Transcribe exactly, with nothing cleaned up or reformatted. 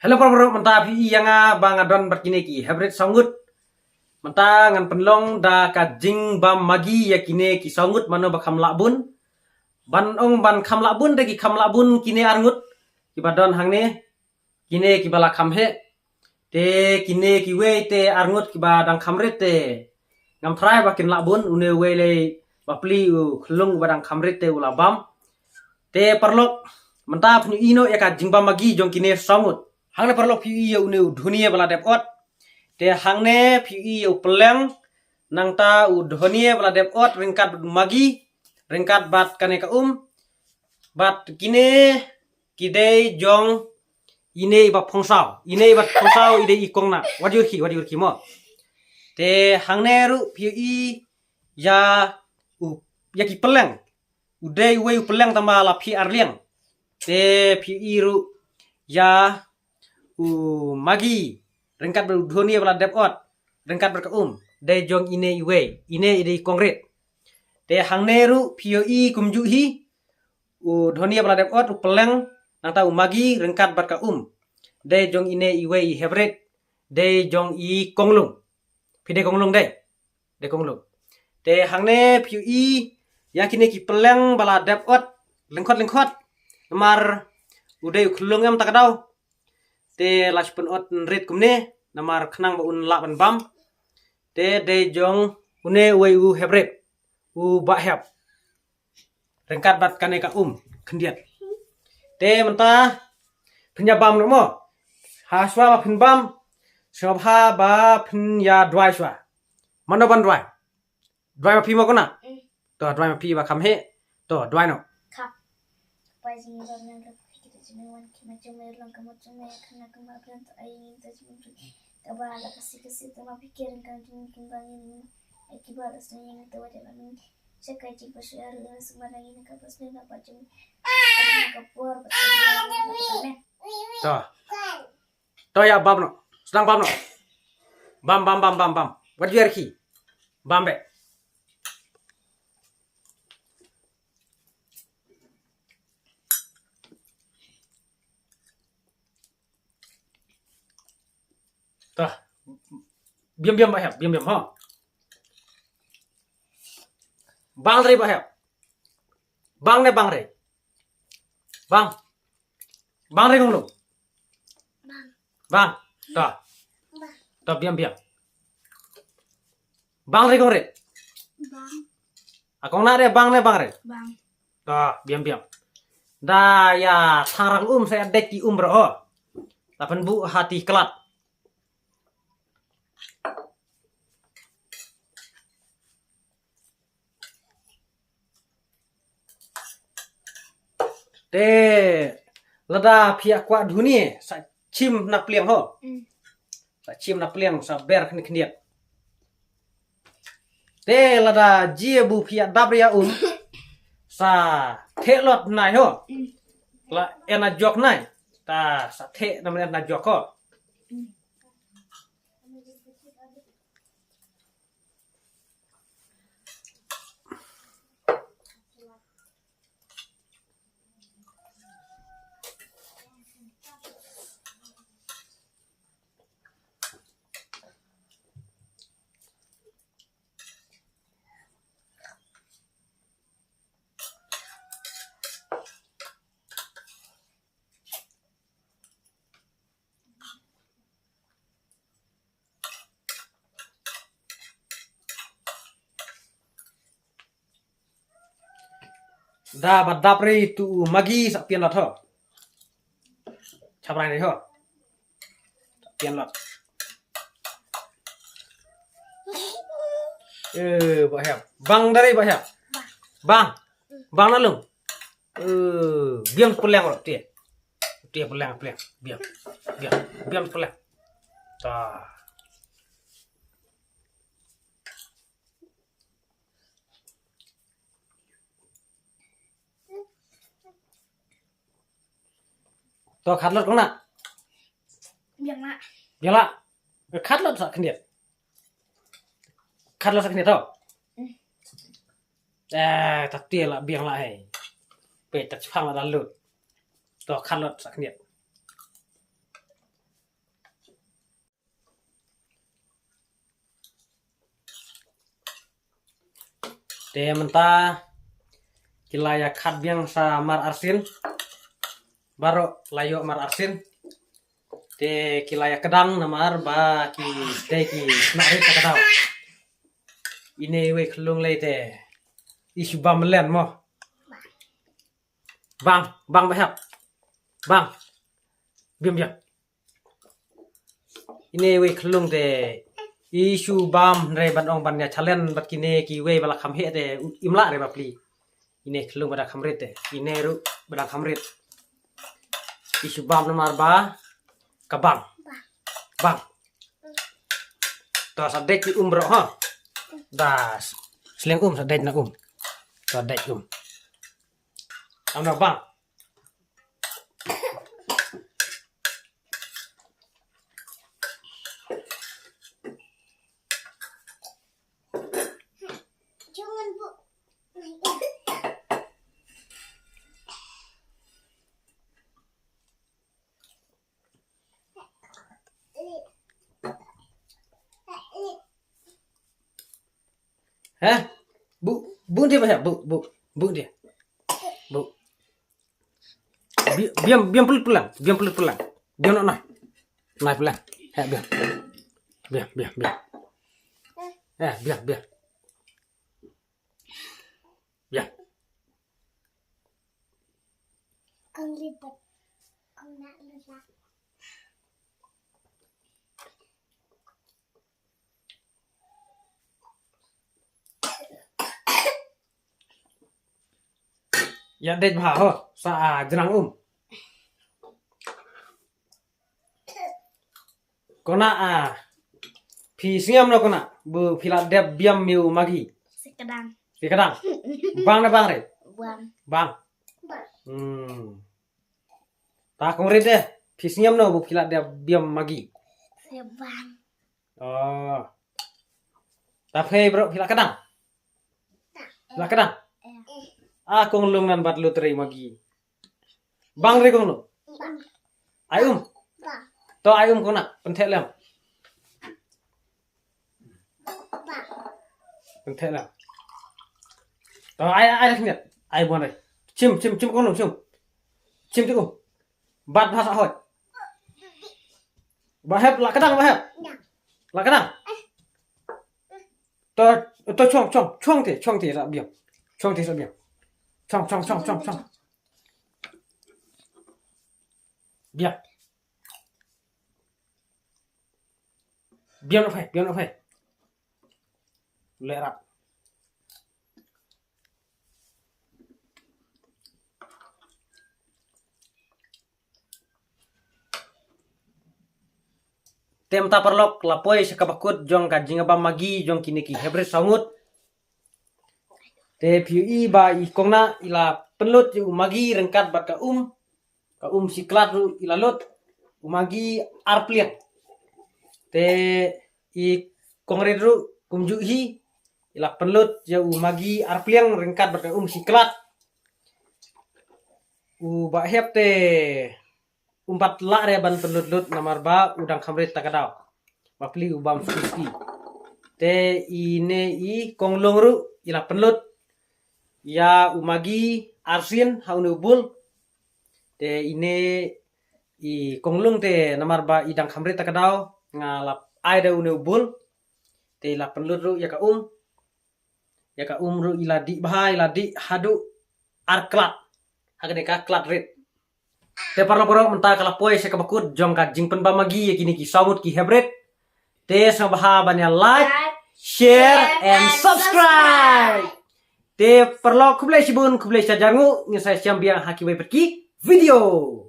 Hello para bro, mynta phi ïa nga ba nga don bad kine ki hybrid saw ngut. Mynta ngan pynlong da ka jingbam Maggi ïa kine ki saw ngut mano ba kham lah bun. Ban ong ban kham lah bun de ki kham lah bun kine ar ngut kiba don hangne. Kine kiba la kham heh. Te kine kiwei te ar ngut kiba dang kham rit te ngam tharai ba kin lah bun, une uwei lei ba pli u khlung uba dang kham rit te u la bam. Te paralok, mynta phin ïohi noh ïa ka jingbam Maggi jong kine saw ngut. Hangne paralok phi ïohi ïa une u dhania ba la dep ot. Te hangne phi ïohi ïa u pylleng, nangta u dhania ba la dep ot ryngkat bad Maggi, ryngkat bad kane ka um. Bad kine ki dei jong ine i ba phongsaw, ine i ba phongsaw i dei i kongna. Wat ïohi, wat ïohi mo. Te hangne ruh phi ïohi ïa u, ïa ki pylleng. U dei uwei u pylleng tangba la phi ar liang. Te phi ïohi ruh ïa u Maggi ryngkat bad u dhania ba la dep ot ryngkat bad ka um. Dei jong ine iwei, ine i dei i kong rit. Te hangne ruh phi ïohi kumjuh hi u dhania ba la dep ot, u pylleng, nangta u Maggi ryngkat bad ka um. Dei jong ine iwei i hybrid, dei jong i konglung. Phi dei konglung dei. Dei konglung. Te hangne phi ïohi ïa kine ki pylleng ba la dep ot lyngkhot lyngkhot. Namar u dei u khlung em ta ka daw. Te la shu pynot rit kumne namar khnang ba un lah ban bam. Te dei jong une uwei u hybrid, u Bah Hep. Ryngkat bad kane ka um khyndiat. Te mynta phin ïa bam noh mo. Ha shuwa ba phin bam, sngewbha ba phin ïa duwai shuwa. Mano ban duwai? Duwai ma phi mo kona. Mm. To duwai ma phi ba kham heh. To duwai noh. Khap. To. To ïa bam noh. Sdang bam noh. Bam, bam, bam, bam, bam. Wat ju ïarkhie. Bam beit. Tah. Biang, biang, Bah Hep, biang, biang, ha. Bang re, Bah Hep. Bang ne, bang re. Bang. Bang re kong lum. Bang. Bang. Tah. Bang. Tah, biang, biang. Bang re kong re. Bang. A kong na re bang ne bang re. Bang. Tah, biang, biang. Da ïa thangrang um sa ïa dek ki um bro. La pynbuh ha ti klat. Te lada phi ïa kwah dhuni sa chim na pliang ho. Mm. Sa chim na pliang sa ber khyndiat khyndiat. Te lada jia bu phi ïa dap ria um sa theh lot nai ho. Mm. La ena jok nai. Ta sa theh na men ena jok ho. Mm. Da ba dap re tu Maggi sa pian lot ho. Chap rai re ho. Sa pian lot. Eh, Bah Hep. Bang dari Bah Hep. Bang. Bang na lung. Eh, biang peliang ro, tie. Tie peliang, peliang. Biang. Biang. Biang peliang. Ta. To khat lot kong na. Biang la. Biang la. Khat lot sa khyndiat. Khat lot sa khyndiat to. Mm. Eh, ta tie la biang la hei. Pe ta chwang la da lut. To khat lot sa khyndiat. Te mynta ki la ïa khat biang sa mar arsien. Baroh la ïoh mar arsien. Te ki la ïa kdang namar ba ki dei ki sngewrit ta ka daw. Ine iwei khyllung lei te i shu bam mlen mo. Bang, bang ba hep. Bang. Biang biang. Ine iwei khyllung te i shu bam hynrei ban ong ban ïa challenge bad kine kiwei ba la kham heh te im lah re bapli. Ine khyllung ba dang kham rit te. Ine ruh ba dang kham rit. I shu bam namar ba ka bang. Bang. To sa dei ki um bro ha. Das. Sleng um sa dei na um. To dei um. Am na bang. Heh? Bu, bu dia ba heh? Bu, bu, bu dia. Bu. Bi-, biang, biang pelut pulang, biang pelut pulang. Biang noh, noh. Noh pulang. Heh, biang. Biang, biang, biang. Eh, biang, biang. Biang. Kong ribet. Kong nak lelah. Ïa dei bha ho, sa, ah, jrang um. Kona, ah, phi sngem no kona, bu phi la dep biam miu Maggi. Sekadang. Sekadang. Bang na bang re? Bang. Bang. Bang. Hmm. Ta kong rit de, phi sngem no bu phi la dep biam Maggi. Bang. Oh. Ta phi bro, phi la kadang. Phi la kadang. Ah, kong lung nan bat lottery Maggi. Bang re kong lung. Ai um. To ai um kong na, pyntheh lem. Pyntheh lem. To ai, ai, ai, ai, ai, bon ai. Chim, chim, chim kong lung, chim. Chim chim um. Bat bha sa hoi. Ba hep, la kadang ba hep. La kadang. To, to chong, chong, chong te, chong te sa biang. Chong te sa biang. Chong, chong, chong, chong, chong. Biang. Biang na phai, biang na phai. Leh rap. Te mynta paralok la poi sha kaba kut jong ka jingbam Maggi jong kine ki heprit saw ngut. Te phi ïohi ba i kong na i la pynlut ïa u Maggi ryngkat bad ka um, ka um siklat ruh i la lut, u Maggi ar pliang. Te i kong rit ruh kumjuh hi i la pynlut ïa u Maggi ar pliang ryngkat bad ka um siklat. U ba hep te um pat lah re ban pynlut lut namar ba u dang kham rit ta ka daw. Bapli u bam suki suki. Te ine i kong lung ruh i la pynlut ïa u Maggi arsien ha une u bul. Te ine i kong lung te namar ba i dang kham rit ta ka daw nga la ai da une u bul. Te i la pynlut ruh ïa ka um. Ïa ka um ruh i la dih bha, i la dih haduh ar klat. Ha kane ka klat rit. Te paralok baroh mynta ka la poi sha kaba kut jong ka jingpynbam Maggi ïa kine ki saw ngut ki heprit. Te sngewbha ban ïa like, share and subscribe. Te paralok khublei shibun, khublei shihajar nguh, ngin sa ïashem biang ha kiwei pat ki video.